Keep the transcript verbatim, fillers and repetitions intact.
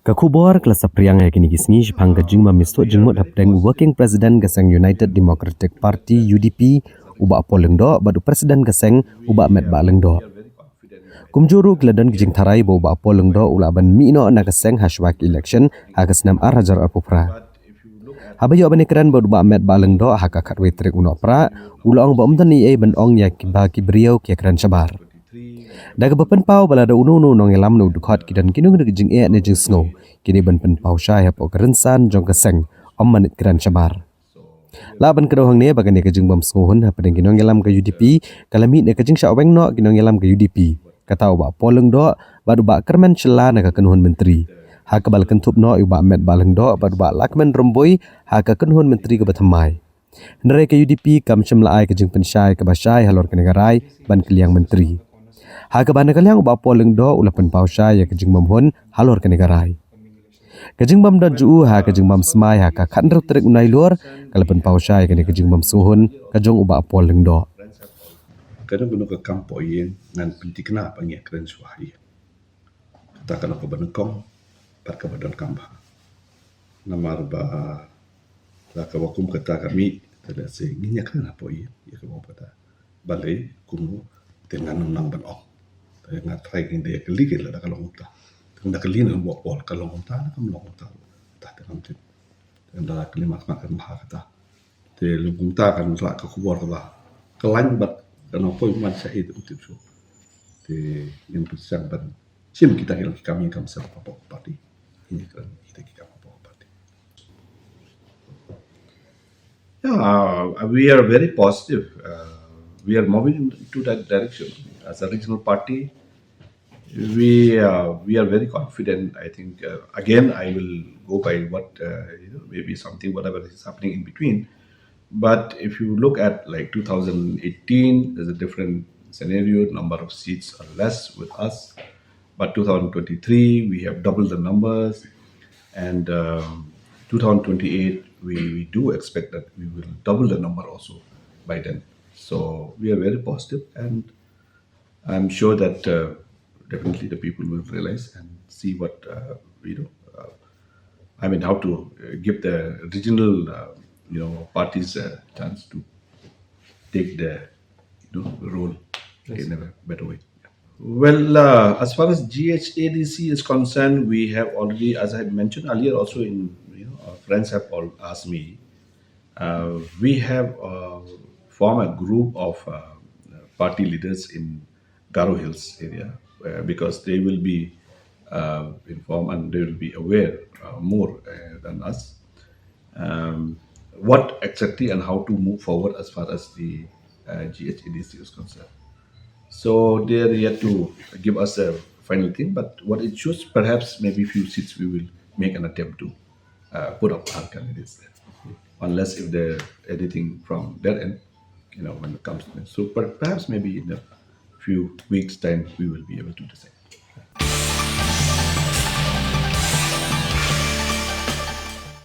Ka khubor ka la saphriang ha kine ki sngi shaphang ka jingbym ïasuk jingmut hapdeng u Working President ka seng United Democratic Party, U D P, u Bah Paul Lyngdoh, bad u President ka seng, u Bah Metbah Lyngdoh. Kumjuh ruh ki la don ki jingtharai ba u Bah Paul Lyngdoh u lah ban mih noh na ka seng hashwa ka election ha ka snem ar hajar arphew phra. Haba ïoh ban ïakren bad u Bah Metbah Lyngdoh ha ka khatwei tarik u Nohprah, u la ong ba ym don ei ei ban ong ïa kiba ki briew ki ïakren shabar. Da kaba pynpaw ba lada uno uno u nongïalam ne u dkhot ki don kino kino ki jingeh ne jingsngew, ki dei ban pynpaw shai hapoh ka rynsan jong ka seng, ym ban ïakren shabar. Lah ban kdew hangne ba kane ka jingbym sngewhun hapdeng ki nongïalam ka U D P ka la mih na ka jingshah weng noh ki nongïalam ka U D P, kata u Bah Paul Lyngdoh bad u Bah Kyrmen Shylla na ka kynhun myntri, ha kaba la kynthup noh ïa u Bah Metbah Lyngdoh bad u Bah Lahkmen Rymbui ha ka kynhun myntri kaba thymmai. Hynrei ka U D P kam shym la ai ka jingpynshai kaba shai halor kane ka rai ban kylliang myntri, ha kaba na ka liang u Bah Paul Lyngdoh u la pynpaw shai ïa ka jingbymhun halor kane ka rai. Ka jingbym don jong u ha ka jingbym smai ha ka khathynriew tarik u Nailur ka la pynpaw shai ïa kane ka jingbym sngewhun ka jong u Bah Paul Lyngdoh. Kano kano ka kam hapoh ïing ngan pynthikna ba ngin ïakren shuwa ha ïing. Kata kano kaba nyngkong bad kaba donkam bha. Namar ba la kaba kum kata ka mih, te lehse ngin ïakren hapoh ïing ïa kaba kum kata. Balei kumno te ngan ym nang ban ong. Te nga tharai ngin da ïa kylli ki lada ka long kumta. Te ngan da kylli na u Bah Paul ka long kumta ne kam long kumta. Te ngan tip. Te ngan da kylli mat mat kan bha kata. Te lym kumta kan rah ka khubor kaba ka lain bad ka nongpoi man shahid um tip shuh. Te ngin pyrshang ban shim kita ki kam ïing kam sem hapoh party. Ngin ïakren kita ki kam hapoh party. Yeah, uh, we are very positive. Uh, we are moving into that direction. As a regional party, we uh, we are very confident. I think uh, again, I will go by what uh, you know, maybe something, whatever is happening in between. But if you look at, like, two thousand eighteen, there's a different scenario. Number of seats are less with us. But two thousand twenty-three, we have doubled the numbers. And um, two thousand twenty-eight, we, we do expect that we will double the number also by then. So we are very positive, and I'm sure that uh, definitely the people will realize and see what uh, we do. Uh, I mean, how to uh, give the regional, uh, you know, parties a chance to take the, you know, role in a better way. Well, uh, as far as G H A D C is concerned, we have already, as I had mentioned earlier, also in, you know, our friends have all asked me. Uh, we have uh, formed a group of uh, party leaders in Garo Hills area uh, because they will be uh, informed and they will be aware uh, more uh, than us um, what exactly and how to move forward as far as the uh, G H A D C is concerned. So they are yet to give us a final thing, but what it shows, perhaps maybe few seats we will make an attempt to uh, put up our candidates there, unless if there's anything from their end, you know, when it comes to it. So per- perhaps maybe in a few weeks' time we will be able to decide.